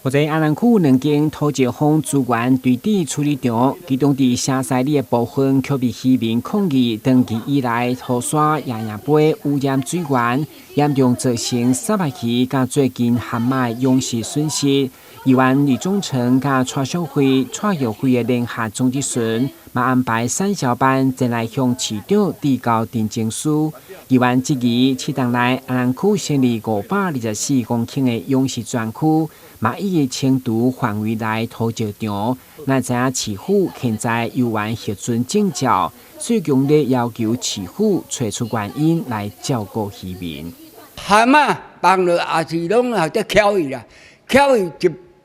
目前阿南區兩間土石方資源堆置處理場，其中佇城西里的部分卻被漁民抗議，長期以來土沙夜夜杯污染水源，嚴重造成虱目魚佮最近蚶仔養殖損失。議員李宗成佮蔡淑慧、蔡玉慧的聯合總質詢，嘛安排產銷班前來向市長遞交陳情書。議員質疑，市場內阿南區成立524公頃的養殖專區，嘛已清除範圍內土石場，哪知影市府現在猶原核准證照，所以強烈要求市府揣出原因來照顧漁民。蚶仔放落也是攏也得翹伊啦，翹伊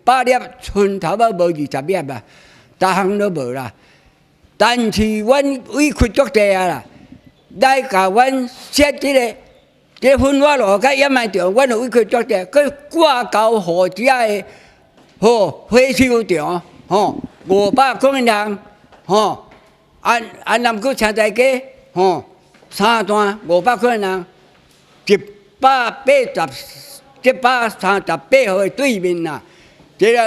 100粒，賰頭仔無20粒啊，逐項都無啦。但是阮委屈足濟啊啦，來共阮設這個焚化爐佮掩埋場，阮就委屈足濟，閣掛鈎予遮的吼回收場吼500公人吼，安安南區青台街吼三段500公人188號的對面啦。這個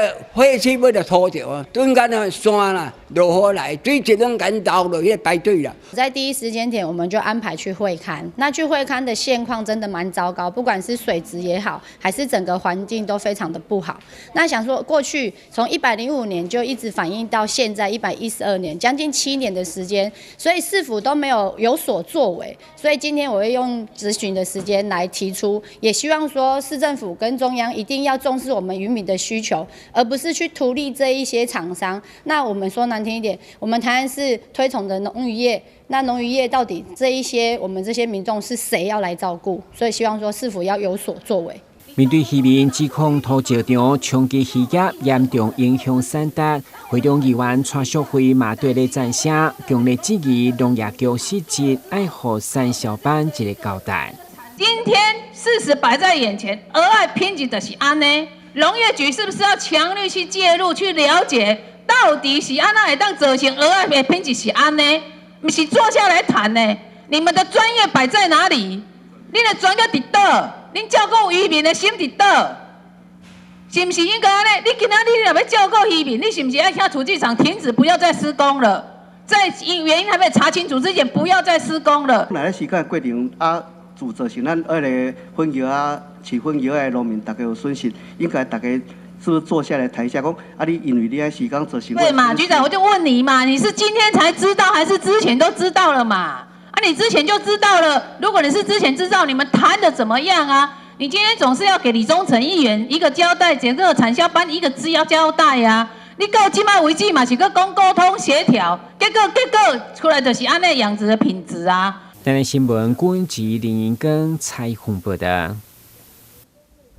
廢棄物就土掉啊，瞬間啊山啦，落雨來，水質攏共流落去排水啦。在第一時間點，我們就安排去會勘。那去會勘的現況真的蠻糟糕，不管是水質也好，還是整個環境都非常的不好。那想說過去從105年就一直反映到現在112年，將近7年的時間，所以市府都沒有有所作為。所以今天我會用質詢的時間來提出，也希望說市政府跟中央一定要重視我們漁民的需求，而不是去圖利這一些廠商。那我們說難聽一點，我們台灣是推崇的農漁業，那農漁業到底這一些我們這些民眾是誰要來照顧？所以希望說市府要有所作為。面對漁民指控土石場衝擊漁業，嚴重影響產值，會長議員蔡淑慧嘛對咧贊聲，強烈質疑農業局失職，愛予產銷班一個交代。今天事實擺在眼前，蚵仔品質就是按呢。農業局是不是要強力去介入，去了解到底是按怎會當造成蚵仔的品質是按呢？毋是坐下來談呢？你們的專業擺在哪裡？恁的專業佇佗？恁照顧漁民的心佇佗？是毋是應該按呢？你今仔日你若欲照顧漁民，你是毋是愛請處置廠停止，不要再施工了？在原因還沒查清楚之前，不要再施工了。來咧時間過程啊，自造成咱彼个粉蚵仔飼粉蚵仔的農民，逐家有損失，應該逐家是不是坐下來談一下，講啊，你因為你愛時間造成。對嘛，局長，我就問你嘛，你是今天才知道，還是之前都知道了嘛？啊，你之前就知道了，如果你是之前知道，你們談的怎麼樣啊？你今天總是要給李宗成議員一個交代，整個產銷班一個資要交代呀。你到這擺為止嘛，是閣講溝通協調，結果出來就是按呢樣子的品質啊。台南新聞，郭文吉、林英根採訪報道。